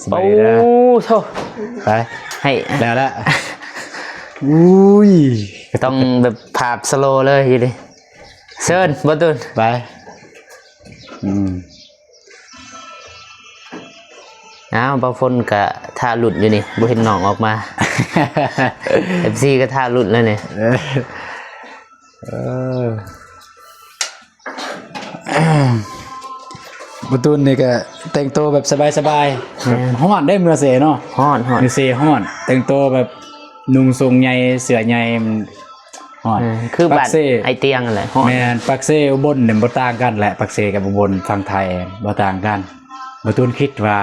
ສະບາຍດີເດີ ໂອ້ໂທ້ ໄປ ໃຫ້ ແລ້ວລະ ອຸ້ຍ ຕ້ອງແບບພາບສະໂລເລີຍຢູ່ເດ ເຊີນ ບໍ່ຕູນ ໄປ ອືມ ອ້າວ ບ່າວຝົນກະຖ້າລຸ້ນຢູ່ນີ້ ບໍ່ເຫັນນ້ອງອອກມາ ເອັຟຊີກະຖ້າລຸ້ນແລ້ວນີ້ ເອີ ເອີ ບ່າວຕູນນີ້ກະແຕ່ງໂຕແບບສະບາຍໆ ແມ່ນ ຮ້ອນເດ້ເມືອເຊເນາະ ຮ້ອນໆ ເມືອເຊຮ້ອນ ແຕ່ງໂຕແບບນຸ່ງໂສ້ງໃຫຍ່ ເສື້ອໃຫຍ່ ມັນຮ້ອນ ເອີ ຄືບ້ານ ປາກເຊ ໄອຕຽງຫັ້ນແຫຼະ ຮ້ອນ ແມ່ນ ປາກເຊອຸບົນນີ້ບໍ່ຕ່າງກັນແຫຼະ ປາກເຊກັບອຸບົນຝັ່ງໄທບໍ່ຕ່າງກັນ ບ່າວຕູນຄິດວ່າ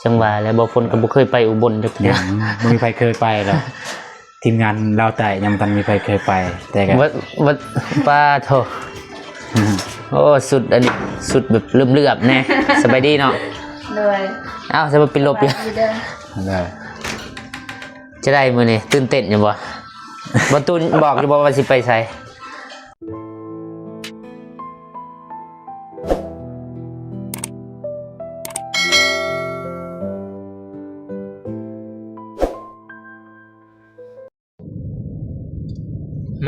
ຈັ່ງວ່າແຫຼະ ບ່າວຝົນກະບໍ່ເຄີຍໄປອຸບົນຈັກເທື່ອ ຍັງ ບໍ່ມີໃຜເຄີຍໄປດອກ ທີມງານລາວໃຕ້ຍັງບໍ່ທັນມີໃຜເຄີຍໄປ ແຕ່ກະ ເບິດ ເບິດ ປາໂທ້ ອືມ ໂອ້ ຊຸດອັນນີ້ ຊຸດແບບເຫຼືອບໆແນ່ ສະບາຍດີເນາະ ໂດຍ ອ້າວ ສະບາຍ ປິດລົບຢູ່ ສະບາຍດີເດີ ໄດ້ ຈະໄດ້ມື້ນີ້ ຕື່ນເຕັ້ນຢູ່ບໍ່? ບ່າວຕູນບອກຢູ່ບໍ່ວ່າຊິໄປໃສ?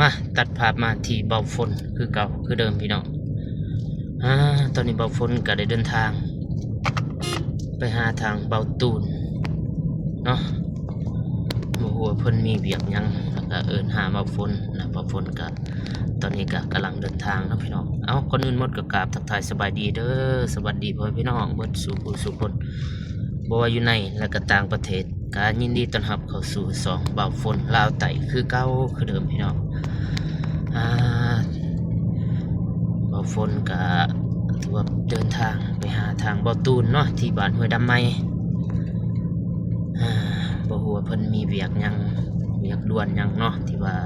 ມາ ຕັດພາບມາທີ່ບ່າວຝົນຄືເກົ່າຄືເດີມພີ່ນ້ອງ ອາ ຕອນນີ້ບ່າວຝົນກະໄດ້ເດີນທາງ ໄປຫາທາງບ່າວຕູນເນາະ ບໍ່ຮູ້ວ່າເພິ່ນມີວຽກຫຍັງ ແລ້ວກະເອີ້ນຫາບ່າວຝົນນະ ບ່າວຝົນກະ ຕອນນີ້ກະກຳລັງເດີນທາງເນາະພີ່ນ້ອງ ເອົ້າ ກ່ອນອື່ນໝົດກະກາບທັກທາຍສະບາຍດີເດີ ສະຫວັດດີພໍ່ແມ່ພີ່ນ້ອງເບິດສູ່ຜູ້ສູ່ຄົນ ບໍ່ວ່າຢູ່ໃນ ແລະກະຕ່າງປະເທດ ກະຍິນດີຕ້ອນຮັບເຂົ້າສູ່ຊ່ອງບ່າວຝົນລາວໃຕ້ຄືເກົ່າຄືເດີມພີ່ນ້ອງ ອາ ບ່າວຝົນກະຖືວ່າເດີນທາງໄປຫາທາງບ່າວຕູນເນາະ ທີ່ບ້ານຫ້ວຍດຳໃໝ່ ອາ ບໍ່ຮູ້ວ່າເພິ່ນມີວຽກຫຍັງ ວຽກດ່ວນຫຍັງເນາະ ທີ່ວ່າ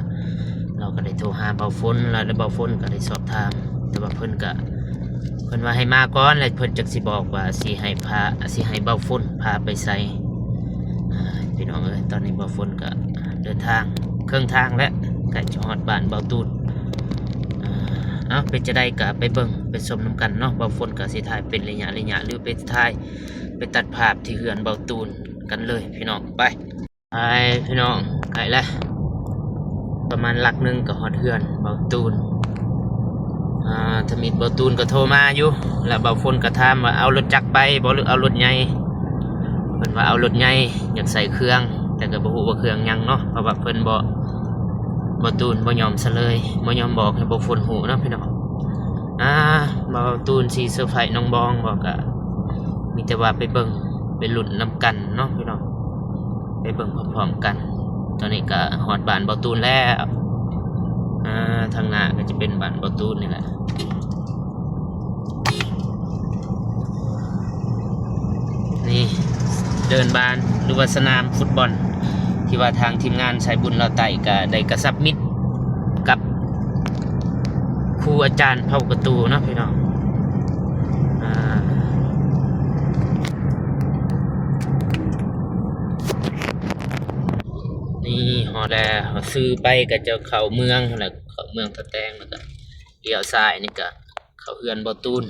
ເຮົາກະໄດ້ໂທຫາບ່າວຝົນ ແລະ ແລະບ່າວຝົນກະໄດ້ສອບຖາມ ແຕ່ວ່າເພິ່ນກະ ເພິ່ນວ່າໃຫ້ມາກ່ອນ ແລ້ວເພິ່ນຈັ່ງຊິບອກວ່າຊິໃຫ້ພາ ຊິໃຫ້ບ່າວຝົນພາໄປໃສ ອາ ພີ່ນ້ອງເອີຍ ຕອນນີ້ບ່າວຝົນກະເດີນທາງເຄິ່ງທາງແລ້ວ ໃກ້ຈະຮອດບ້ານບ່າວຕູນ ອາ ເອົ້າ ເປັນຈັ່ງໃດກະໄປເບິ່ງໄປຊົມນຳກັນເນາະ ບ່າວຝົນກະຊິຖ່າຍເປັນໄລຍະໄລຍະ ຫຼືໄປຖ່າຍ ໄປຕັດພາບທີ່ເຮືອນບ່າວຕູນກັນເລີຍພີ່ນ້ອງ ໄປ. ໄປພີ່ນ້ອງ ໃກ້ແລ້ວ ປະມານຫຼັກໜຶ່ງກະຮອດເຮືອນບ່າວຕູນ ອາ ທຳອິດບ່າວຕູນກະໂທມາຢູ່ ແລ້ວບ່າວຝົນກະຖາມວ່າເອົາລົດຈັກໄປບໍ່ ຫຼືເອົາລົດໃຫຍ່ ເພິ່ນວ່າເອົາລົດໃຫຍ່ ຢາກໃສ່ເຄື່ອງ ແຕ່ກະບໍ່ຮູ້ວ່າເຄື່ອງຫຍັງເນາະ ເພາະວ່າເພິ່ນບໍ່ ບ່າວຕູນບໍ່ຍອມສະເລີຍ ບໍ່ຍອມບອກໃຫ້ບ່າວຝົນຮູ້ເນາະພີ່ນ້ອງ ອາ ບ່າວຕູນຊິເຊີໄພນ້ອງບອງບໍ່ ກະມີແຕ່ວ່າໄປເບິ່ງໄປລຸ້ນນຳກັນເນາະພີ່ນ້ອງ. ໄປເບິ່ງພ້ອມໆກັນ ຕອນນີ້ກະຮອດບ້ານບ່າວຕູນແລ້ວ ອາ ທາງໜ້າກະຈະເປັນບ້ານບ່າວຕູນນີ້ແຫຼະ ນີ້ ເດີ່ນບ້ານ ຫຼືວ່າສະໜາມຟຸດບອນ ທີ່ວ່າທາງທີມງານສາຍບຸນລາວໃຕ້ກະໄດ້ກະຊັບມິດ ກັບຄູອາຈານເຜົ່າກະຕູເນາະພີ່ນ້ອງ ອາ ນີ້ຮອດແລ້ວ ຊື່ໄປກະຈະເຂົ້າເມືອງຫັ້ນແຫຼະ ເຂົ້າເມືອງທ່າແຕງ ແລ້ວກະລ້ຽວຊ້າຍນີ້ກະເຂົ້າເຮືອນບ່າວຕູນ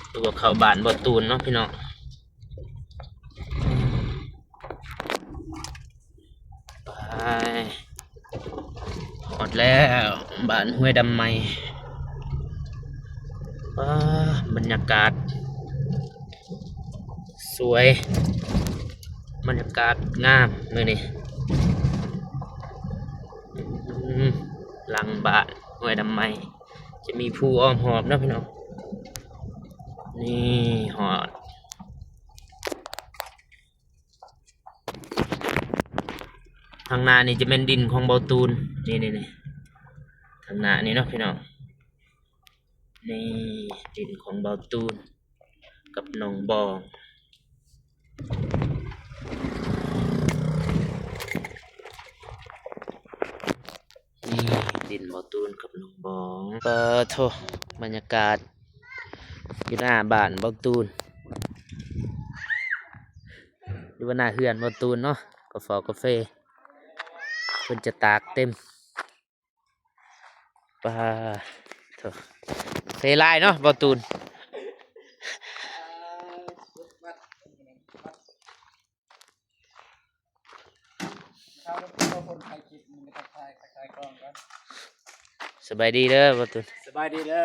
ຫຼືວ່າເຂົ້າບ້ານບ່າວຕູນເນາະພີ່ນ້ອງ. ໄປ ຮອດແລ້ວ ບ້ານຫ້ວຍດຳໃໝ່ ວ້າ ບັນຍາກາດສວຍ ບັນຍາກາດງາມມື້ນີ້ ອືມ ຫຼັງບ້ານຫ້ວຍດຳໃໝ່ ຈະມີພູອ້ອມຮອບເນາະພີ່ນ້ອງ ນີ້ຮອດ ທາງໜ້ານີ້ຈະແມ່ນດິນຂອງບ່າວຕູນ ນີ້ໆໆ ທາງໜ້ານີ້ເນາະພີ່ນ້ອງ ນີ້ດິນຂອງບ່າວຕູນກັບນ້ອງບອງ ນີ້ດິນບ່າວຕູນກັບນ້ອງບອງ ປາໂທ້ ບັນຍາກາດຢູ່ໜ້າບ້ານບ່າວຕູນ ຫຼືວ່າໜ້າເຮືອນບ່າວຕູນເນາະ ກາຟອກາເຟ ເພິ່ນຈະຕາກເຕັມ ປາໂທ້ ເພຫຼາຍເນາະບ່າວຕູນ. ສະບາຍດີເດີບ່າວຕູນ. ສະບາຍດີເດີ.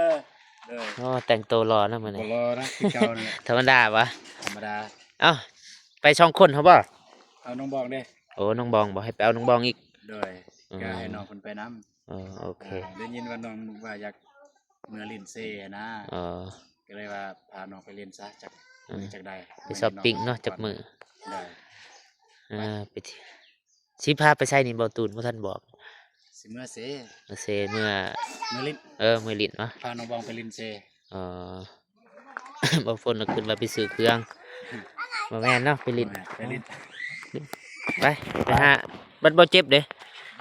ໂອ້ ແຕ່ງໂຕຫຼໍ່ເນາະມື້ນີ້. ບໍ່ຫຼໍ່ນະ ຄືເກົ່ານັ້ນແຫຼະ. ທຳມະດາຫວາ? ທຳມະດາ. ເອົ້າ ໄປສອງຄົນເຮົາບໍ່? ເອົານ້ອງບອງເດ້. ໂອ້ ນ້ອງບອງບໍ່? ໃຫ້ໄປເອົານ້ອງບອງອີກ. ໂດຍ. ອືມ ກໍໃຫ້ນ້ອງເພິ່ນໄປນຳ. ເອີ ໂອເຄ. ອ່າ ໄດ້ຍິນວ່ານ້ອງວ່າຢາກເມືອຫຼິ້ນເຊນະ. ເອີ ກໍເລີຍວ່າພານ້ອງໄປຫຼິ້ນຊະ ຈັກ ເອີ ມື້ຈັກໃດ ໄປຊັອບປິງເນາະ ຈັກມື້. ໂດຍ. ເອີ ໄປ ໄປ ຊິພາໄປໃສນີ້ ບ່າວຕູນບໍ່ທັນບອກ. ຊິເມືອເຊ. ເມືອເຊ ເມືອ ເມືອຫຼິ້ນ. ເອີ ເມືອຫຼິ້ນເນາະ ພານ້ອງບອງໄປຫຼິ້ນເຊ. ອໍ ບ່າວຝົນກໍຄິດວ່າໄປຊື້ເຄື່ອງ. ບໍ່ແມ່ນເນາະ ໄປຫຼິ້ນ. ບໍ່ແມ່ນ ໄປຫຼິ້ນ. ໄປ ໄປຫາ. ບັດບ່າວເຈັບເດ້?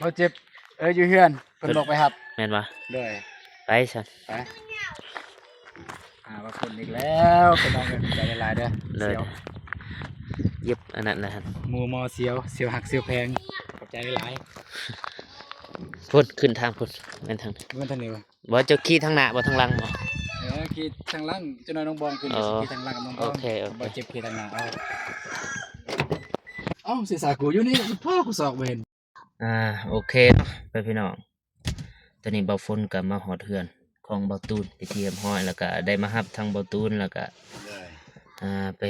ບ່າວເຈັບ ເອີ ຢູ່ເຮືອນ ເພິ່ນບອກໄປຮັບ. ແມ່ນບໍ່? ໂດຍ. ໄປຊັ້ນ ໄປ. ຫາວ່າຄົນອີກແລ້ວ ພີ່ນ້ອງເອີຍ ຂອບໃຈຫຼາຍໆເດີ. ໂດຍ. ເຢັບອັນນັ້ນນະ ໝູ່ມໍ່ສຽວ ສຽວຮັກສຽວແພງ ຂອບໃຈຫຼາຍໆ. ພຸ້ນ ຂຶ້ນທາງພຸ້ນ ແມ່ນທາງ ແມ່ນທາງນີ້ບໍ່? ບໍ່ ເຈົ້າຂີ່ທາງໜ້າບໍ່ ທາງຫຼັງບໍ່? ເອີ ຂີ່ທາງຫຼັງ ຈັກໜ້ອຍນ້ອງບອງຂຶ້ນ. ອໍ ຊິຂີ່ທາງຫຼັງກັບນ້ອງບອງ. ໂອເຄ ໂອເຄ. ບ່າວເຈັບຂີ່ທາງໜ້າ. ເອົາ ເອົ້າ ເສຍສາກູຢູ່ນີ້ ພາກູສອກບໍ່ເຫັນ. ອ່າ ໂອເຄເນາະ ໄປພີ່ນ້ອງ. ຕອນນີ້ບ່າວຝົນກໍມາຮອດເຮືອນຂອງບ່າວຕູນເປັນທີ່ຮຽບຮ້ອຍ ແລ້ວກໍໄດ້ມາຮັບທັງບ່າວຕູນ ແລ້ວກໍ ໂດຍ ອ່າ ໄປ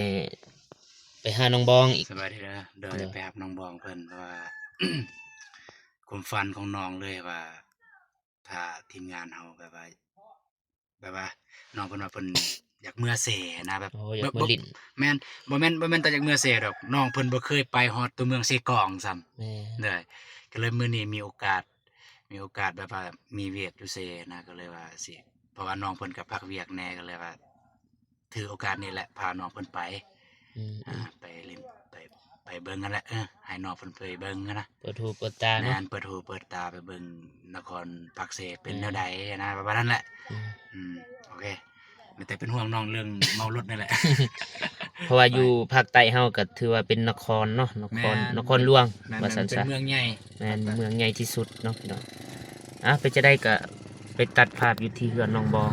ໄປຫານ້ອງບອງອີກ. ສະບາຍດີເດີ. ໂດຍ. ໂດຍ. ໄປຮັບນ້ອງບອງເພິ່ນ ເພາະວ່າ ຄວາມຝັນຂອງນ້ອງເລີຍວ່າ ຖ້າທີມງານເຮົາແບບວ່າ ແບບວ່ານ້ອງເພິ່ນວ່າເພິ່ນຢາກເມືອເຊນະ ແບບ ໂອ້ ຢາກເມືອຫຼິ້ນ. ແມ່ນ ບໍ່ແມ່ນ ບໍ່ແມ່ນແຕ່ຢາກເມືອເຊດອກ ນ້ອງເພິ່ນບໍ່ເຄີຍໄປຮອດຕົວເມືອງເຊກອງຊ້ຳ. ແມ່ນ. ໂດຍ. ກໍເລີຍມື້ນີ້ມີໂອກາດ ມີໂອກາດແບບວ່າມີວຽກຢູ່ເຊນະ ກໍເລີຍວ່າຊິ ເພາະວ່ານ້ອງເພິ່ນກໍພັກວຽກແດ່ ກໍເລີຍວ່າຖືໂອກາດນີ້ແຫຼະ ພານ້ອງເພິ່ນໄປ. ອືມ ອ່າ ໄປຫຼິ້ນ ໄປ ໄປເບິ່ງຫັ້ນແຫຼະ. ເອີ ໃຫ້ນ້ອງເພິ່ນໄປເບິ່ງຫັ້ນນະ ເປີດຫູເປີດຕາເນາະ. ແມ່ນ ເປີດຫູເປີດຕາ ໄປເບິ່ງນະຄອນປາກເຊເປັນແນວໃດຫັ້ນນະ ປະມານນັ້ນແຫຼະ. ອືມ ອືມ ໂອເຄ. ມີແຕ່ເປັນຫ່ວງນ້ອງເລື່ອງເມົາລົດນີ້ແຫຼະ ເພາະວ່າຢູ່ພາກໃຕ້ເຮົາກໍຖືວ່າເປັນນະຄອນເນາະ ນະຄອນ ນະຄອນຫຼວງ ວ່າຊັ້ນຊະ. ເປັນເມືອງໃຫຍ່. ແມ່ນ ເມືອງໃຫຍ່ທີ່ສຸດເນາະພີ່ນ້ອງ. ອ່າ ເປັນຈັ່ງໃດກໍໄປຕັດພາບຢູ່ທີ່ເຮືອນນ້ອງບອງ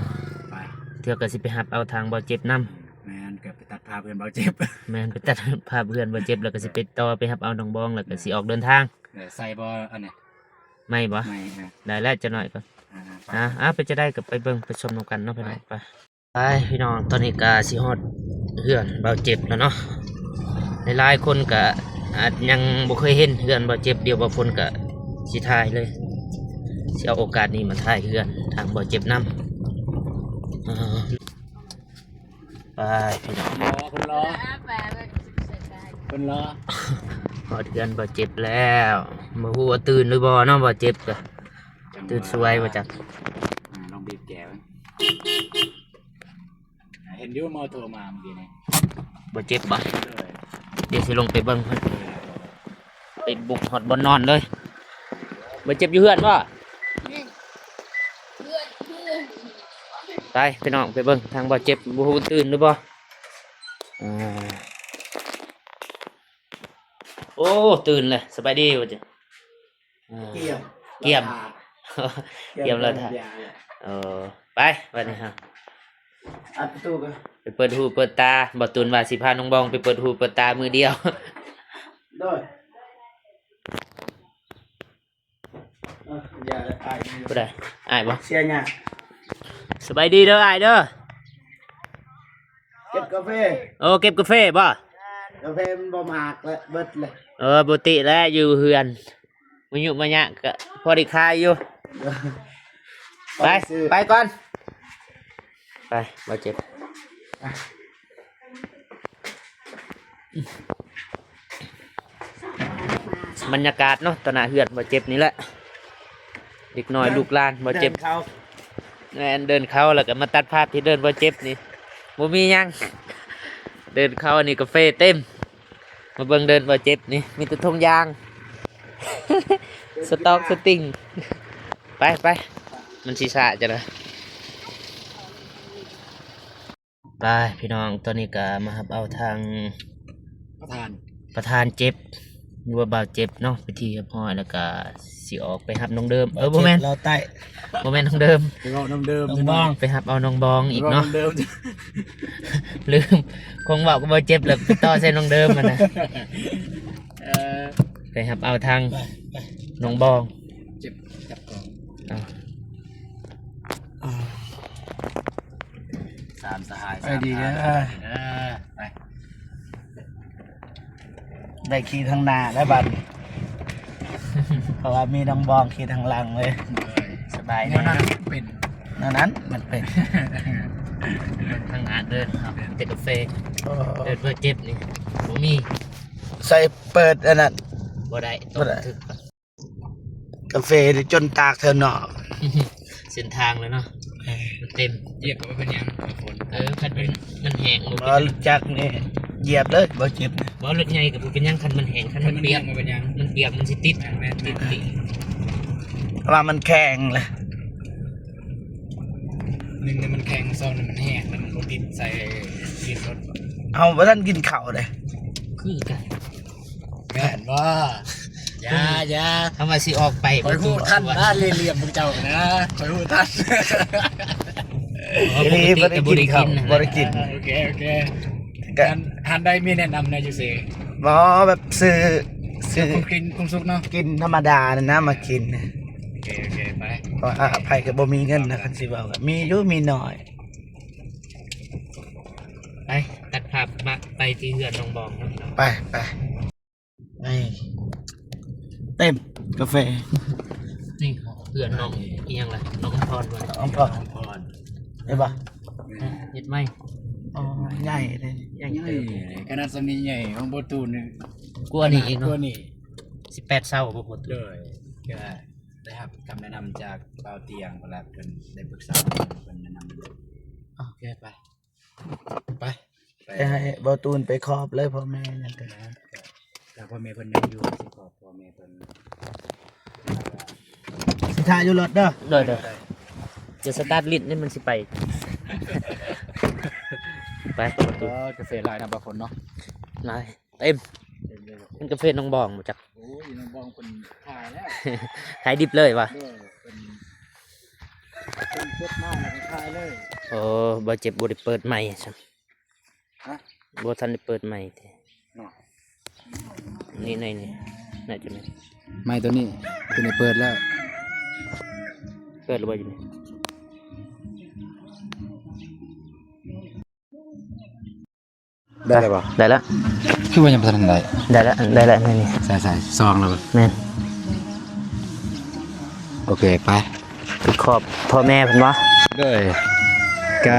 ໄປ ເທື່ອກໍຊິໄປຮັບເອົາທາງບ່າວເຈັບນຳ. ແມ່ນ ກໍໄປຕັດພາບເຮືອນບ່າວເຈັບ. ແມ່ນ ໄປຕັດພາບເຮືອນບ່າວເຈັບ ແລ້ວກໍຊິໄປຕໍ່ໄປຮັບເອົານ້ອງບອງ ແລ້ວກໍຊິອອກເດີນທາງ. ເອີ ໃສ່ບໍ່ອັນນີ້ ໄໝບໍ່? ໄໝ ເອີ ໄດ້ແລ້ວ ຈັກໜ້ອຍກ່ອນ. ອ່າ ອ່າ ອ່າ ໄປຈັ່ງໃດກໍໄປເບິ່ງໄປຊົມນຳກັນເນາະພີ່ນ້ອງ. ໄປ ໄປພີ່ນ້ອງ ຕອນນີ້ກໍຊິຮອດເຮືອນບ່າວເຈັບແລ້ວເນາະ. ຫຼາຍໆຄົນກໍອາດຍັງບໍ່ເຄີຍເຫັນເຮືອນບ່າວເຈັບ ດຽວບ່າວຝົນກໍຊິຖ່າຍເລີຍ ຊິເອົາໂອກາດນີ້ມາຖ່າຍເຮືອນທາງບ່າວເຈັບນຳ. ອ່າ ໄປພີ່ນ້ອງ ເພິ່ນລໍ ເພິ່ນລໍ ຮອດເຮືອນບ່າວເຈັບແລ້ວ. ບໍ່ຮູ້ວ່າຕື່ນຫຼືບໍ່ເນາະ ບ່າວເຈັບກໍຕື່ນສວຍບໍ່ຈັກ. ອ່າ ລອງບີບແກເບິ່ງ ເຫັນຢູ່ ໝໍໂທມາມື້ກີ້ນີ້. ບໍ່ເຈັບບໍ່? ໂດຍ. ດຽວຊິລົງໄປເບິ່ງເພິ່ນ ໄປບຸກຮອດບ່ອນນອນເລີຍ. ບໍ່ເຈັບຢູ່ເຮືອນບໍ່? ແມ່ນ ເຮືອນ ເຮືອນ. ໄປພີ່ນ້ອງ ໄປເບິ່ງທາງບໍ່ເຈັບ ບໍ່ຮູ້ຕື່ນຫຼືບໍ່. ອ່າ ໂອ້ ຕື່ນແລ້ວ. ສະບາຍດີ ບໍ່ເຈັບ. ອ່າ ກຽມ ກຽມ ກຽມແລ້ວທ່ານ. ໂອ້ ໄປບັດນີ້ເຮົາ ອັດປະຕູກ່ອນ ໄປເປີດຫູເປີດຕາ. ບ່າວຕູນວ່າຊິພານ້ອງບອງໄປເປີດຫູເປີດຕາມື້ດຽວ. ໂດຍ. ເອີ ຢ່າລະ ອ້າຍ. ຜູ້ໃດ? ອ້າຍບໍ່? ເສຍຫຍັງ? ສະບາຍດີເດີອ້າຍເດີ. ເກັບກາເຟ. ໂອ້ ເກັບກາເຟບໍ່? ກາເຟມັນບໍ່ໝາກແລ້ວ ເບິດເລີຍ. ເອີ ປົກກະຕິແຫຼະ ຢູ່ເຮືອນ ມາຍຸມາຍະກະພໍໄດ້ຂາຍຢູ່. ໄປ ໄປກ່ອນ ໄປ ບໍ່ເຈັບ. ບັນຍາກາດເນາະ ຕໍ່ໜ້າເຮືອນບໍ່ເຈັບນີ້ແຫຼະ ເດັກນ້ອຍລູກຫຼານບໍ່ເຈັບ. ແມ່ນ ເດີນເຂົ້າແລ້ວກໍມາຕັດພາບທີ່ເດີ່ນບໍ່ເຈັບນີ້ ບໍ່ມີຫຍັງ. ເດີ່ນເຂົ້ານີ້ກາເຟເຕັມ. ມາເບິ່ງເດີ່ນບໍ່ເຈັບນີ້ ມີແຕ່ຖົງຢາງ ສະຕອກສະຕິງ. ໄປ ໄປ ມັນຊິຊ້າຈັ່ງໃດ. ໄປພີ່ນ້ອງ ຕອນນີ້ກໍມາຮັບເອົາທາງປະທານ ປະທານເຈັບ ຫຼືວ່າບ່າວເຈັບເນາະ ເປັນທີ່ຮຽບຮ້ອຍ ແລ້ວກະຊິອອກໄປຮັບນ້ອງເດີມ ເອີ ບໍ່ແມ່ນ ເຈົ້າໃຕ້ ບໍ່ແມ່ນນ້ອງເດີມ ໄປເວົ້ານຳເດີມ ນ້ອງບອງ ໄປຮັບເອົານ້ອງບອງອີກເນາະ ເວົ້ານຳເດີມ ລືມ ຄົງເວົ້າກັບບ່າວເຈັບ ແລ້ວໄປຕໍ່ໃສ່ນ້ອງເດີມຫັ້ນນະ ເອີ ໄປຮັບເອົາທາງ ໄປ ໄປ ນ້ອງບອງ ເຈັບ ຈັບກອງ ເອົາ ສາມສະຫາຍ ໄປດີເດີ ສາມສະຫາຍ ເດີ ໄປ ໄດ້ຂີ່ທາງໜ້າແລ້ວບັດນີ້ ເພາະວ່າມີນ້ອງບອງຂີ່ທາງຫຼັງເລີຍ ໂດຍ ສະບາຍ ແນວນັ້ນເນາະ ເປັນ ແນວນັ້ນມັນເປັນ ທາງໜ້າເດີນ ເອົາ ເປັນກາເຟ ໂອ້ ເດີນເພື່ອເຈັບນີ້ ບໍ່ມີ ໃສ່ເປີດອັນນັ້ນ ບໍ່ໄດ້ ຕ້ອງ ບໍ່ໄດ້ ຖືກ ກາເຟນີ້ຈົນຕາກແຖວນອກ ເສັ້ນທາງແລ້ວເນາະ ເອີ ມັນເຕັມ ຢຽບກໍບໍ່ເປັນຫຍັງ ຝົນ ເອີ ຄັນມັນ ມັນແຫ້ງບໍ່ເປັນຫຍັງ ລົດຈັກນີ້ຢຽບເລີຍ ບໍ່ເຈັບ ບໍ່ ລົດໃຫຍ່ກໍບໍ່ເປັນຫຍັງ ຄັນມັນແຫ້ງ ຄັນມັນປຽກ ຄັນມັນແຫ້ງບໍ່ເປັນຫຍັງ ມັນປຽກມັນຊິຕິດ ແມ່ນໆ ຕິດ ຕິດ ເພາະວ່າມັນແຂງແຫຼະ ໜຶ່ງນີ້ມັນແຂງ ສອງນີ້ມັນແຫ້ງ ແລ້ວມັນບໍ່ຕິດໃສ່ຕີນລົດ ເຮົາບໍ່ທັນກິນເຂົ້າເດ້ ຄືກັນ ແມ່ນບໍ່? ຢ່າ ຢ່າ ຄຳວ່າຊິອອກໄປ ຂ້ອຍຮູ້ທັນນະ ເລ່ຫຼ່ຽມພວກເຈົ້ານະ ຂ້ອຍຮູ້ທັນ ອໍ ອີ່ຫຼີ ບໍ່ໄດ້ກິນເຂົ້າ ບໍ່ໄດ້ກິນ ໂອເຄ ໂອເຄ ກະ ທ່ານ ທ່ານໃດມີແນະນຳແດ່ຢູ່ເຊ? ບໍ່ ແບບຊື້ ຊື້ຂອງກິນຂອງສຸກເນາະ ກິນທຳມະດານັ້ນນະ ມາກິນ ໂອເຄ ໂອເຄ ໄປ ເພາະວ່າໃຜກໍບໍ່ມີເງິນນະ ຄັນຊິເວົ້າ ມີຢູ່ ມີໜ້ອຍ ໄປ ຕັດພາບມາໄປທີ່ເຮືອນນ້ອງບອງເນາະ ໄປ ໄປ. ນີ້ ເຕັມກາເຟ ນີ້ເຮືອນນ້ອງອີ່ຫຍັງລະ ນ້ອງອຳພອນບໍ່ ນ້ອງອຳພອນ ເຫັນບໍ່ ເຮັດໃໝ່ ອໍ ໃຫຍ່ເດ້ ໃຫຍ່ເຕີບ ຂະໜາດສ່ຳນີ້ໃຫຍ່ ຂອງບໍ່ຕູນນີ້ ກວ່ານີ້ອີກເນາະ ກວ່ານີ້ ສິບແປດເສົາບໍ່ ບໍ່ຕູນ ໂດຍ ກໍໄດ້ຮັບຄຳແນະນຳຈາກບ່າວຕຽງ ເພິ່ນລະ ເພິ່ນໄດ້ປຶກສາ ເພິ່ນແນະນຳ ໂອເຄ ໄປ ໄປ ໄປ ຈະໃຫ້ບ່າວຕູນໄປຂອບເລີຍ ພໍ່ແມ່ຫຍັງກໍ ຖ້າພໍ່ແມ່ເພິ່ນຍັງຢູ່ ຊິຂອບພໍ່ແມ່ເພິ່ນ ຊິຖ້າຢູ່ລົດເດີ ໂດຍ ໂດຍ ຈະສະຕາດລິດນີ້ມັນຊິໄປ ໄປ ເອີ ກາເຟຫຼາຍນະບ່າວຝົນເນາະ ຫຼາຍ ເຕັມ ເຕັມເລີຍ ເປັນກາເຟນ້ອງບອງບໍ່ຈັກ ໂອ້ຍ ນ້ອງບອງເພິ່ນຂາຍແລ້ວ ຂາຍດິບເລີຍຫວາ ໂດຍ ເພິ່ນ ເພິ່ນເກັບມາແລ້ວກໍຂາຍເລີຍ ໂອ້ ບໍ່ເຈັບ ບໍ່ໄດ້ເປີດໃໝ່ຊັ້ນ ຮະ ບໍ່ທັນໄດ້ເປີດໃໝ່ຕິ ເນາະ ນີ້ ໃນນີ້ ໜ້າຈະແມ່ນ ໄມໂຕນີ້ ໂຕນີ້ເປີດແລ້ວ ເປີດແລ້ວບໍ່ຢູ່ນີ້ ໄດ້ແລ້ວບໍ່? ໄດ້ແລ້ວ ຄືວ່າຍັງບໍ່ທັນໄດ້ ໄດ້ແລ້ວ ໄດ້ແລ້ວ ນີ້ ໃສ່ໆ ຊອງແລ້ວບໍ່? ແມ່ນ ໂອເຄ ໄປ ໄປຂອບພໍ່ແມ່ເພິ່ນບໍ່? ໂດຍ ກະ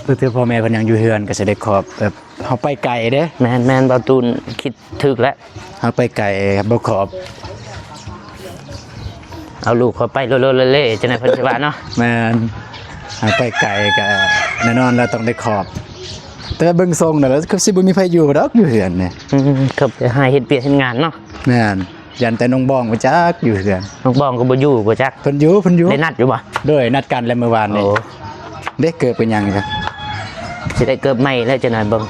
ຄື ຄືພໍ່ແມ່ເພິ່ນຍັງຢູ່ເຮືອນ ກໍຊິໄດ້ຂອບ ແບບເຮົາໄປໄກເດ້ ແມ່ນໆ ບ່າວຕູນຄິດຖືກແລ້ວ ເຮົາໄປໄກບໍ່ຂອບ ເອົາລູກເຂົ້າໄປໂລດໆເລໆ ຈັ່ງໃດເພິ່ນຊິວ່າເນາະ ແມ່ນ ເຮົາໄປໄກກໍແນ່ນອນແລ້ວຕ້ອງໄດ້ຂອບ ແຕ່ວ່າເບິ່ງຊົງແລ້ວຄືຊິບໍ່ມີໃຜຢູ່ດອກ ຢູ່ເຮືອນນີ້ ອືມ ເຂົາໄປຫາເຮັດວຽກເຮັດງານເນາະ ແມ່ນ ຢ້ານແຕ່ນ້ອງບອງບໍ່ຈັກຢູ່ເຮືອນ ນ້ອງບອງກໍບໍ່ຢູ່ບໍ່ຈັກ ເພິ່ນຢູ່ ເພິ່ນຢູ່ ໄດ້ນັດຢູ່ບໍ່? ໂດຍ ນັດກັນແລ້ວມື້ວານນີ້ ໂອ້ ເດ້ ເກີບເປັນຫຍັງ? ຊິໄດ້ເກີບໃໝ່ແລ້ວ ຈັກໜ່ອຍເບິ່ງ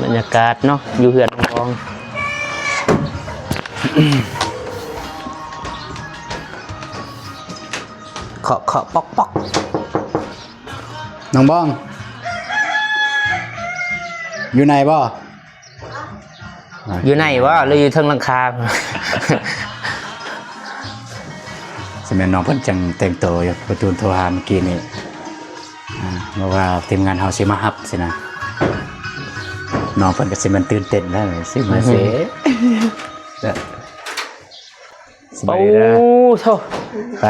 ບັນຍາກາດເນາະ ຢູ່ເຮືອນນ້ອງບອງ ເຄາະໆ ປອກໆ. ນ້ອງບອງ ຢູ່ໃນບໍ່? ຢູ່ໃນບໍ່ ຫຼືຢູ່ເທິງຫຼັງຄາ? ຊິແມ່ນນ້ອງເພິ່ນຈັ່ງແຕ່ງໂຕຢູ່ ປະຕູນໂທຫາມື້ກີ້ນີ້ ອ່າ ເພາະວ່າທີມງານເຮົາຊິມາຮັບຊີ້ນະ ນ້ອງເພິ່ນກໍຊິແມ່ນຕື່ນເຕັ້ນແລ້ວ ຊິມາເຊ ອືຮຶ ສະບາຍດີເດີ ໂອ້ໂທ້ ໄປ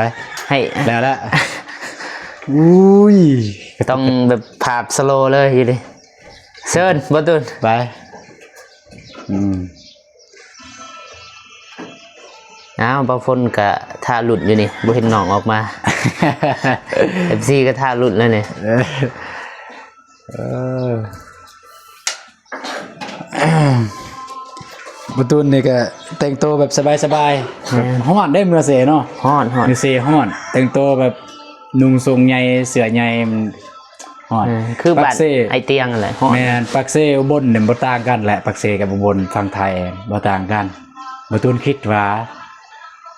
ໃຫ້ ແລ້ວລະ ອຸ້ຍ ຕ້ອງແບບພາບສະໂລເລີຍຢູ່ເດ ເຊີນ ບໍ່ຕູນ ໄປ ອືມ ອ້າວ ບ່າວຝົນກະຖ້າລຸ້ນຢູ່ນີ້ ບໍ່ເຫັນນ້ອງອອກມາ ເອັຟຊີກະຖ້າລຸ້ນແລ້ວນີ້ ເອີ ເອີ. ປະຕູນນີ້ກໍແຕ່ງໂຕແບບສະບາຍໆ ແມ່ນ ຮ້ອນເດ້ເມືອເຊເນາະ ຮ້ອນໆ ເມືອເຊຮ້ອນ ແຕ່ງໂຕແບບນຸ່ງໂສ້ງໃຫຍ່ ເສື້ອໃຫຍ່ ມັນ ຮອດ ເອີ ຄືບ້ານປາກເຊ ອ້າຍຕຽງຫັ້ນແຫຼະ ຮອດ ແມ່ນ ປາກເຊອຸບົນນີ້ບໍ່ຕ່າງກັນແຫຼະ ປາກເຊກັບອຸບົນຝັ່ງໄທບໍ່ຕ່າງກັນ ບໍ່ຕູນຄິດວ່າ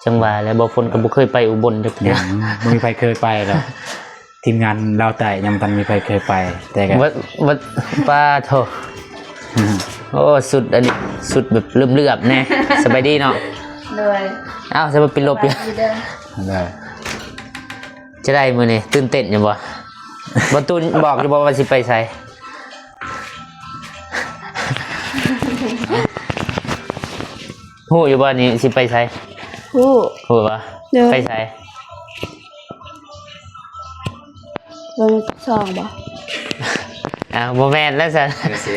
ຈັ່ງວ່າແຫຼະ ບໍ່ຝົນກໍບໍ່ເຄີຍໄປອຸບົນຈັກເທື່ອ ຍັງບໍ່ມີໃຜເຄີຍໄປດອກ ທີມງານລາວໃຕ້ຍັງບໍ່ທັນມີໃຜເຄີຍໄປ ແຕ່ກໍ ບໍ່ ບໍ່ ປາໂທ ໂອ້ ຊຸດອັນນີ້ ຊຸດແບບເຫຼືອບໆແດ່ ສະບາຍດີເນາະ ໂດຍ ອ້າວ ສະບາຍ ປິດລົບຢູ່ ສະບາຍດີເດີ ໂດຍ ຈະໄດ້ມື້ນີ້ຕື່ນເຕັ້ນຢູ່ບໍ່? ບໍ່ຕູນບອກຢູ່ບໍ່ວ່າຊິໄປໃສ? ຮູ້ຢູ່ບໍ່ນີ້ຊິໄປໃສ? ຮູ້ ຮູ້ບໍ່? ໂດຍ ໄປໃສ? ເບິ່ງຊ່ອງບໍ່? ອ້າວ ບໍ່ແມ່ນແລ້ວຊັ້ນ ເມືອເຊ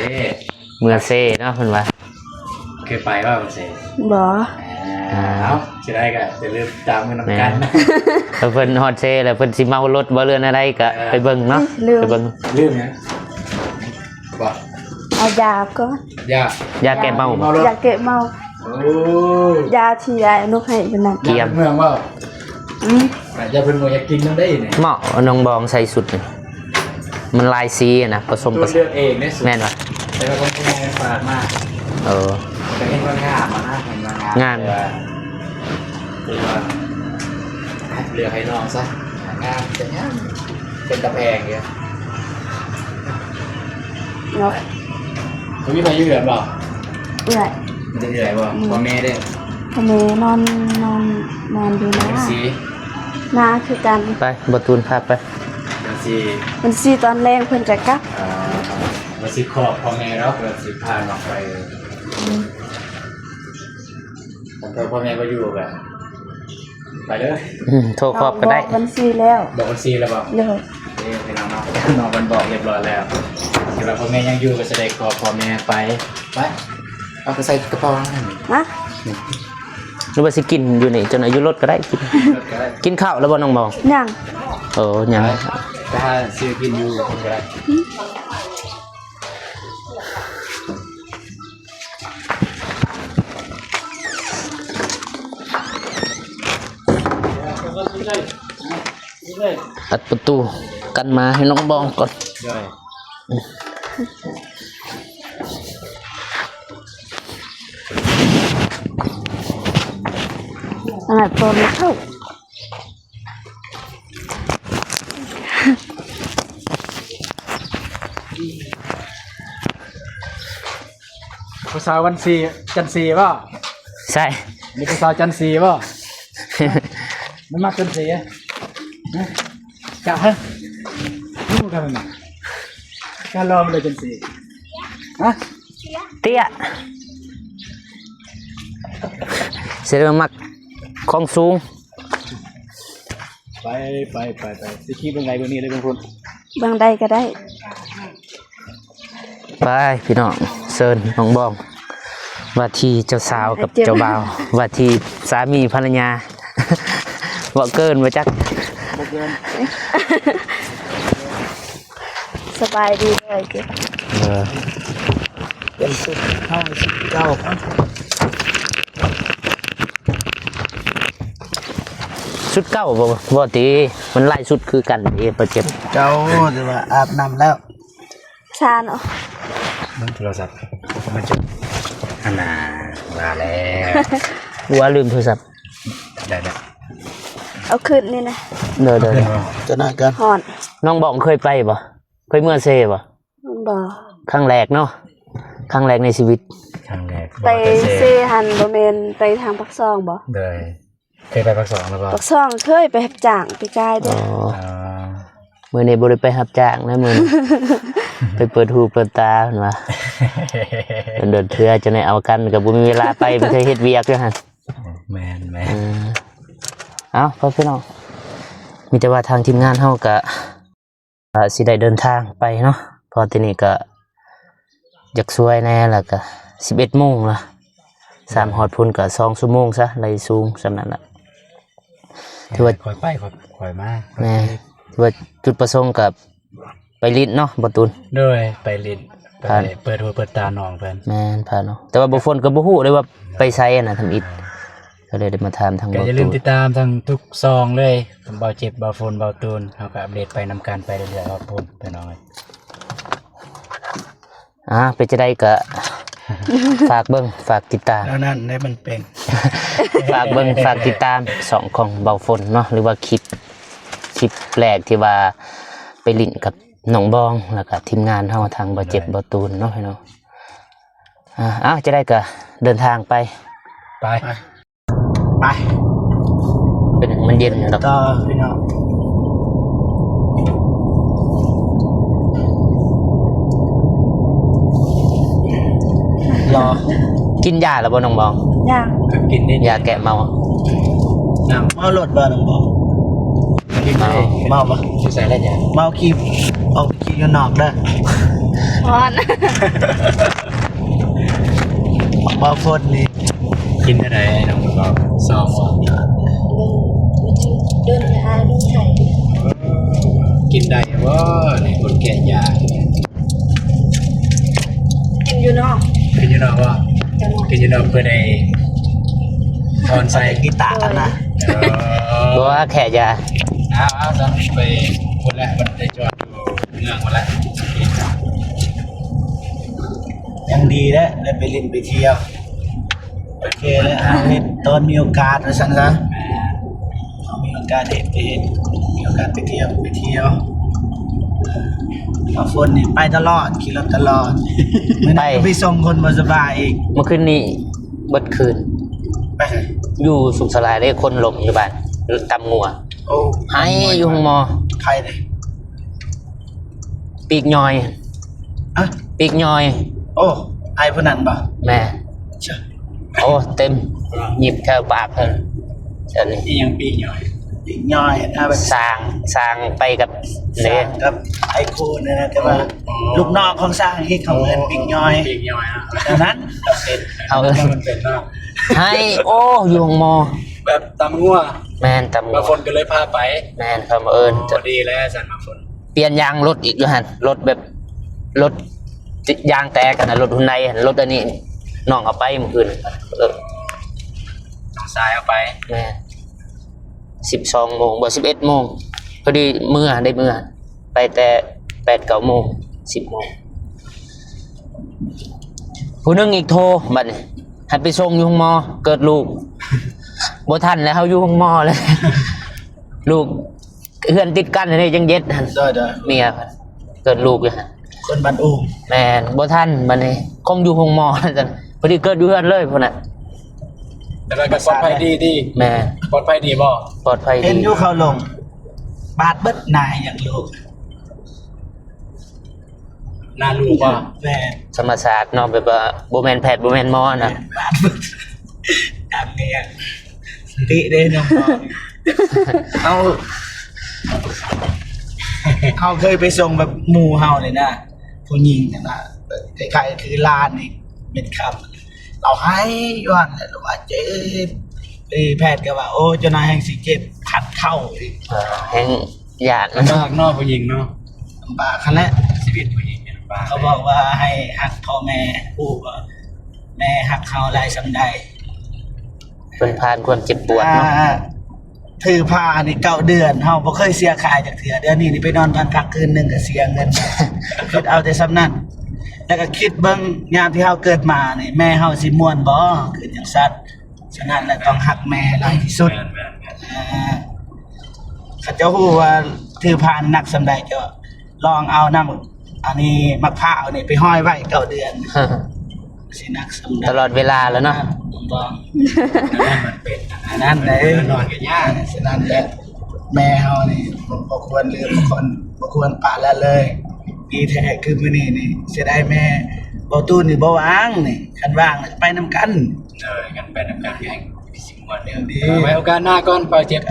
ເມືອເຊເນາະເພິ່ນວ່າ ເຄີຍໄປບໍ່ເມືອເຊ? ບໍ່ ອ່າ ອ່າ ເອົາ ຊິໄດ້ກໍຢ່າລືມຕາມກັນນຳກັນ ແມ່ນ ຖ້າເພິ່ນຮອດເຊແລ້ວເພິ່ນຊິເມົາລົດບໍ່ ເລື່ອງໃດກໍ ເອີ ໄປເບິ່ງເນາະ ໄປເບິ່ງ ລືມຫຍັງ? ບໍ່ ເອົາຢາກ່ອນ ຢາ ຢາແກ້ເມົາ ຢາແກ້ເມົາ ໂອ້ ຢາທີ່ອ້າຍນົກໃຫ້ເພິ່ນນັ້ນ ຢາເມືອງບໍ່? ອືມ ຢາເພິ່ນບໍ່ຢາກກິນນຳໄດ້ນີ້ ເໝາະນ້ອງບອງໃສ່ຊຸດນີ້ ມັນຫຼາຍສີນະ ປະສົມປະສານ ເລືອກເອງເດ້ ແມ່ນບໍ່? ແຕ່ວ່າຂອງຜູ້ໃຫຍ່ຝາກມາ ເອີ ກໍເຫັນວ່າງາມນະ ເຫັນວ່າງາມ ງາມ ແຕ່ວ່າ ຄືວ່າເລືອກໃຫ້ນ້ອງຊະ ງາມແຕ່ງາມ ເປັນຕາແພງຢູ່ເນາະ ບໍ່ມີໃຜຢູ່ເຮືອນບໍ່? ເອື້ອຍ ມີແຕ່ເອື້ອຍບໍ່? ອືມ ພໍ່ແມ່ເດ້? ພໍ່ແມ່ນອນ ນອນ ນອນຢູ່ນາ ບັນຊີ ນາຄືກັນ ໄປ ບໍ່ຕູນພາໄປ ບັນຊີ ບັນຊີຕອນແລງເພິ່ນຈະກັບ ອ່າ ບັນຊີຂອບພໍ່ແມ່ເນາະ ເພິ່ນຊິພານ້ອງໄປ ອືມ ຄັນພໍ່ແມ່ບໍ່ຢູ່ກໍໄປເດີ ອືມ ໂທຂອບກໍໄດ້ ບອກບັນຊີແລ້ວ ບອກບັນຊີແລ້ວບໍ່? ໂດຍ ເອີ ພີ່ນ້ອງເນາະ ນ້ອງເພິ່ນບອກຮຽບຮ້ອຍແລ້ວ ແຕ່ວ່າພໍ່ແມ່ຍັງຢູ່ກໍຊິໄດ້ຂອບພໍ່ແມ່ໄປ ໄປ ເອົາໄປໃສ່ກະເປົານັ້ນ ຮະ ຫຼືວ່າຊິກິນຢູ່ນີ້ ຈົນອາຍຸລົດກໍໄດ້ ກິນ ກິນເຂົ້າແລ້ວບໍ່ນ້ອງບອງ? ຍັງ ເອີ ຍັງ ໄປ ໄປຫາຊື້ກິນຢູ່ພຸ້ນກໍໄດ້ ອັດປະຕູກັນໝາໃຫ້ນ້ອງບອງກ່ອນ ໄດ້ ອັນນັ້ນຕົວມັນເຂົ້າ. ຜູ້ສາວວັນສີ່ ຈັນສີ່ບໍ່? ໃຊ່ ນີ້ຜູ້ສາວຈັນສີ່ບໍ່? ມັນມັກຈັນສີ່ ຮະ? ຈະ ຮະ? ຮູ້ກັນນະ ການລອມເລີຍຈັນສີ່ ຮະ? ເຕ້ຍ ສະແດງວ່າມັກຂອງສູງ. ໄປ ໄປ ໄປ ໄປ ຊິຂີ່ເບິ່ງໃດເບິ່ງນີ້ເລີຍເບິ່ງພຸ້ນ ເບິ່ງໃດກໍໄດ້ ໄປພີ່ນ້ອງ ເຊີນນ້ອງບອງ ວ່າທີ່ເຈົ້າສາວກັບເຈົ້າບ່າວ ວ່າທີ່ສາມີພັນລະຍາ ເວົ້າເກີນບໍ່ຈັກ ບໍ່ເກີນ. ສະບາຍດີເດີ ເອີ ປ່ຽນຊຸດ ເຮົາຊຸດເກົ່າ ຊຸດເກົ່າບໍ່ ບໍ່ຕິ ມັນຫຼາຍຊຸດຄືກັນເດ້ ປະເຈັບ ເກົ່າ ແຕ່ວ່າອາບນ້ຳແລ້ວ ຊາເນາະ ເບິ່ງໂທລະສັບ ມັນຈະ ອັນນ່າ ວ່າແລ້ວ ວ່າລືມໂທລະສັບ ໄດ້ແລ້ວ ເອົາຂຶ້ນນີ້ນະ ເດີໆ ເດີ ເດີ ເດີ ຈະໜ້າກັນ ຮ້ອນ ນ້ອງບອງເຄີຍໄປບໍ່? ເຄີຍເມືອເຊບໍ່? ບໍ່ ຄັ້ງແລກເນາະ ຄັ້ງແລກໃນຊີວິດ ຄັ້ງແລກ ໄປເຊຫັ້ນບໍ່ແມ່ນໄປທາງປາກຊ່ອງບໍ່? ໂດຍ ເຄີຍໄປປາກຊ່ອງແລ້ວບໍ່? ປາກຊ່ອງເຄີຍໄປຮັບຈ້າງປີກາຍເດ້ ອໍ ມື້ນີ້ບໍ່ໄດ້ໄປຮັບຈ້າງນະມື້ນີ້ ໄປເປີດຫູເປີດຕາເພິ່ນວ່າ ໂດນເທື່ອຈະໄດ້ເອົາກັນ ກໍບໍ່ມີເວລາໄປ ໄປເຮັດວຽກຢູ່ຫັ້ນ ແມ່ນໆ ເອີ ເອົ້າ ພໍ່ພີ່ນ້ອງ ມີແຕ່ວ່າທາງທີມງານເຮົາກະ ກະຊິໄດ້ເດີນທາງໄປເນາະ ເພາະວ່າທີ່ນີ້ກະຢາກສວຍແດ່ ແລ້ວກະສິບເອັດໂມງລະ ສາມຮອດພຸ້ນກະສອງຊົ່ວໂມງຊະ ໄລ່ສູງສ່ຳນັ້ນລະ ຖືວ່າ ຄ່ອຍໄປ ຄ່ອຍ ຄ່ອຍມາ ແມ່ນ ຖືວ່າຈຸດປະສົງກະໄປຫຼິ້ນເນາະ ບໍ່ຕູນ ໂດຍ ໄປຫຼິ້ນ ໄປເປີດຫູເປີດຕານ້ອງເພິ່ນ ແມ່ນ ພານ້ອງ ແຕ່ວ່າບໍ່ຝົນກໍບໍ່ຮູ້ເດ້ວ່າໄປໃສຫັ້ນນະ ທຳອິດ ກໍເລີຍໄດ້ມາຖາມທາງ ກໍຢ່າລືມຕິດຕາມທັງທຸກຊ່ອງເລີຍ ເບົາເຈັບ ເບົາຝົນ ເບົາຕູນ ເຮົາກໍອັບເດດໄປນຳກັນໄປເລື້ອຍໆ ຂອບຄຸນພີ່ນ້ອງເອີຍ. ອ່າ ເປັນຈັ່ງໃດກໍຝາກເບິ່ງ ຝາກຕິດຕາມ ແນວນັ້ນແຫຼະມັນເປັນ ຝາກເບິ່ງ ຝາກຕິດຕາມຊ່ອງຂອງເບົາຝົນເນາະ ຫຼືວ່າຄລິບ ຄລິບແລກທີ່ວ່າໄປຫຼິ້ນກັບນ້ອງບອງ ແລ້ວກໍທີມງານເຮົາທາງເບົາເຈັບ ເບົາຕູນເນາະພີ່ນ້ອງ. ອ່າ ເອົາ ຈັ່ງໃດກໍເດີນທາງໄປ ໄປ ໄປ ເປັນຫຍັງມັນເຢັນຢູ່ດອກ ຕໍ່ພີ່ນ້ອງ ລໍ ກິນຢາແລ້ວບໍ່ນ້ອງບອງ? ຍັງ ກໍກິນໄດ້ ຢາແກ້ເມົາ ເມົາລົດບໍ່ນ້ອງບອງ? ເມົາ ເມົາບໍ່? ຢູ່ໃສລະຍາ ເມົາຂີ່ ອອກໄປຂີ່ຢູ່ນອກເດີ ຮ້ອນ ເບົາຝົນນີ້ ກິນເທົ່າໃດນ້ອງເບົາ? ຊອງບໍ່? ເດີນ ເດີນ ເດີນໄປຫາລຸງໄທ ກິນໄດ້ບໍ່ນີ້ ຄົນແກ້ຢາ? ກິນຢູ່ນອກ ກິນຢູ່ນອກບໍ່? ກິນຢູ່ນອກ ກິນຢູ່ນອກເພື່ອໄດ້ຖອນໃສ່ ກິນຕາກັນນະ ເອີ ບໍ່ວ່າແຄ່ຢາ ເອົາໆ ຊັ້ນໄປພຸ້ນແຫຼະ ມັນໄດ້ຈອດຢູ່ເມືອງພຸ້ນແຫຼະ ຍັງດີແຫຼະ ໄດ້ໄປຫຼິ້ນໄປທ່ຽວ ໂອເຄແຫຼະ ເຮົາເຮັດຕອນມີໂອກາດວ່າຊັ້ນຊະ ມີໂອກາດເຮັດກໍເຮັດ ມີໂອກາດໄປທ່ຽວກໍໄປທ່ຽວ ເອີ ເບົາຝົນນີ້ໄປຕະຫຼອດ ຂີ່ລົດຕະຫຼອດ ມື້ນັ້ນກໍໄປສົ່ງຄົນບໍ່ສະບາຍອີກ ມື້ຄືນນີ້ເບິດຄືນ ໄປໃສ? ຢູ່ສຸກສະຫຼາຍເດ້ ຄົນລົ້ມຢູ່ບ້ານ ຕຳງົວ ໂອ້ ໄຫ້ຢູ່ໂຮງໝໍ ໃຜເດ້? ປີກຍ່ອຍ ຮະ? ປີກຍ່ອຍ ໂອ້ ອ້າຍຜູ້ນັ້ນບໍ່? ແມ່ນ ໂອ້ ເຕັມ ຫຍິບແຖວປາກເພິ່ນ ອັນນີ້ ອີຫຍັງປີກຍ່ອຍ? ປີກຍ່ອຍ ອ່າ ແບບ ຊ້າງ ຊ້າງໄປກັບ ຊ້າງກັບໄອ້ໂຄນນັ້ນນະ ແຕ່ວ່າ ອໍ ລູກນ້ອງຂອງຊ້າງເຮັດຂອງເພິ່ນ ອໍ ປີກຍ່ອຍ ປີກຍ່ອຍ ອັນນັ້ນ ເອົາ ມັນເປັນເນາະ ໃຫ້ ໂອ້ ຢູ່ໂຮງໝໍ ແບບຕຳງົວ ແມ່ນ ຕຳງົວ ບາງຄົນກໍເລີຍພາໄປ ແມ່ນ ເຂົາມາເອີ້ນ ອໍ ດີແລ້ວຊັ້ນ ບາງຄົນ ປ່ຽນຢາງລົດອີກຢູ່ຫັ້ນ ລົດແບບ ລົດຢາງແຕກຫັ້ນນະ ລົດຮຸນໄດຫັ້ນ ລົດອັນນີ້ ນ້ອງເອົາໄປມື້ຄືນ ເອີ ນ້ອງຊາຍເອົາໄປ ແມ່ນ ສິບສອງໂມງ ບໍ່ ສິບເອັດໂມງ ພໍດີເມືອ ໄດ້ເມືອ ໄປແຕ່ແປດເກົ້າໂມງ ສິບໂມງ ຜູ້ໜຶ່ງອີກໂທ ບັດນີ້ ໃຫ້ໄປສົ່ງຢູ່ໂຮງໝໍ ເກີດລູກ ບໍ່ທັນແລ້ວ ເຮົາຢູ່ໂຮງໝໍແລ້ວ ລູກ ເຮືອນຕິດກັນເດ້ ຍັງເຢັດຫັ້ນ ໂດຍໆ ເມຍເພິ່ນເກີດລູກຢູ່ຫັ້ນ ຄົນບ້ານອູ້ ແມ່ນ ບໍ່ທັນ ບັດນີ້ຄົງຢູ່ໂຮງໝໍຊັ້ນ ພໍດີເກີດຢູ່ເຮືອນເລີຍພຸ້ນນະ ແຕ່ວ່າກໍປອດໄພດີຕິ ແມ່ນ ປອດໄພດີບໍ່? ປອດໄພດີ ເຫັນຢູ່ເຂົາລົງ ບາດເບິດໜ້າຫຍັງລູກ ໜ້າລູກບໍ່? ແມ່ນ ທຳມະຊາດເນາະ ແບບວ່າບໍ່ແມ່ນແພດ ບໍ່ແມ່ນໝໍນະ ບາດເບິດ ດຳແຮງ ຕິເດ້ນ້ອງ ເຮົາ ເຮົາເຄີຍໄປສົ່ງແບບໝູ່ເຮົານີ້ນະ ຜູ້ຍິງຫັ້ນນະ ຄ້າຍໆຄືຫຼານນີ້ ເມັດຄຳ ລາວໄຫ້ຢູ່ຫັ້ນແຫຼະ ລາວວ່າເຈັບ ເອີ ແພດກໍວ່າ ໂອ້ ເຈົ້ານາຍແຮ່ງຊິເຈັບ ຄັນເຂົ້າອີກ ເອີ ແຮ່ງຢ້ານ ລຳບາກເນາະ ຜູ້ຍິງເນາະ ລຳບາກຫັ້ນແຫຼະ ຊີວິດຜູ້ຍິງນີ້ລຳບາກ ເຂົາບອກວ່າໃຫ້ຮັກພໍ່ແມ່ ຮູ້ວ່າແມ່ຮັກເຮົາຫຼາຍສ່ຳໃດ ເພິ່ນຜ່ານຄວາມເຈັບປວດເນາະ ອ່າ ຖືພານີ້ເກົ້າເດືອນ ເຮົາບໍ່ເຄີຍເສຍຄ່າຈັກເທື່ອ ດຽວນີ້ນີ້ໄປນອນບ້ານພັກຄືນໜຶ່ງກໍເສຍເງິນ ຄິດເອົາແຕ່ສ່ຳນັ້ນ ແລ້ວກໍຄິດເບິ່ງ ຍາມທີ່ເຮົາເກີດມານີ້ ແມ່ເຮົາຊິມ່ວນບໍ່? ຄືຈັ່ງຊັ້ນ ສະນັ້ນແລ້ວຕ້ອງຮັກແມ່ໃຫ້ຫຼາຍທີ່ສຸດ ແມ່ນໆໆ ເອີ ຄັນເຈົ້າຮູ້ວ່າຖືພານໜັກສ່ຳໃດ ເຈົ້າລອງເອົານ້ຳ ອັນນີ້ໝາກພ້າວນີ້ໄປຫ້ອຍໄວ້ເກົ້າເດືອນ ຊິໜັກສ່ຳໃດ ຕະຫຼອດເວລາແລ້ວເນາະ ບໍ່ ອັນນັ້ນມັນເປັນ ອັນນັ້ນເດ້ ນອນກໍຍາກ ສະນັ້ນແຫຼະ ແມ່ເຮົານີ້ບໍ່ຄວນລືມ ບໍ່ຄວນ ບໍ່ຄວນປະລະເລີຍ ດີແທ້ຄືມື້ນີ້ນີ້ ເສຍດາຍແມ່ ເບົາຕູນນີ້ບໍ່ວ່າງນີ້ ຄັນວ່າງໄປນຳກັນ ເອີ ຄັນໄປນຳກັນກໍແຮ່ງ ຊິມ່ວນແນວນີ້ ໄວ້ໂອກາດໜ້າກ່ອນ ເບົາເຈັບ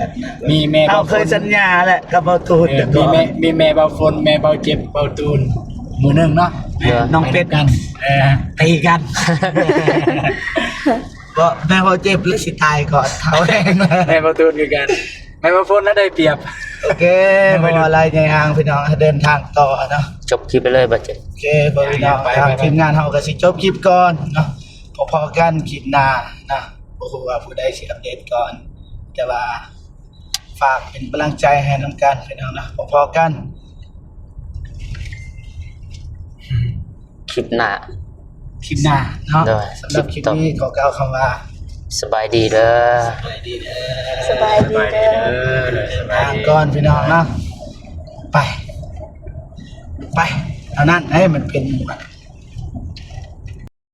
ມີແມ່ ເຮົາເຄີຍສັນຍາແຫຼະກັບເບົາຕູນ ເອີ ມີແມ່ ມີແມ່ເບົາຝົນ ແມ່ເບົາເຈັບ ເບົາຕູນ ມື້ໜຶ່ງເນາະ ນ້ອງເປັດ ໄປນຳກັນ ເອີ ຕີກັນ ບໍ່ ແມ່ເບົາເຈັບແລ້ວຊິຕາຍກ່ອນ ເຖົ້າແຮງ ແມ່ເບົາຕູນຄືກັນ ແມ່ເບົາຝົນນະໄດ້ປຽບ ໂອເຄ ບໍ່ວ່າຫຼາຍໃຫຍ່ຫ່າງ ພີ່ນ້ອງ ເດີນທາງຕໍ່ເນາະ ຈົບຄລິບໄປເລີຍ ເບົາເຈັບ ໂອເຄ ພໍ່ແມ່ພີ່ນ້ອງ ທາງທີມງານເຮົາກໍຊິຈົບຄລິບກ່ອນເນາະ ພໍ້ໆກັນຄລິບໜ້າເນາະ ບໍ່ຮູ້ວ່າຜູ້ໃດຊິອັບເດດກ່ອນ ແຕ່ວ່າຝາກເປັນກຳລັງໃຈໃຫ້ນຳກັນພີ່ນ້ອງເນາະ ພໍໆກັນ ຄລິບໜ້າ ຄລິບໜ້າເນາະ ໂດຍ ສຳລັບຄລິບນີ້ຂໍກ່າວຄຳວ່າ ສະບາຍດີເດີ ສະບາຍດີເດີ ສະບາຍດີເດີ ເດີນທາງກ່ອນພີ່ນ້ອງເນາະ ໄປ ໄປ ເທົ່ານັ້ນໃຫ້ມັນເປັນ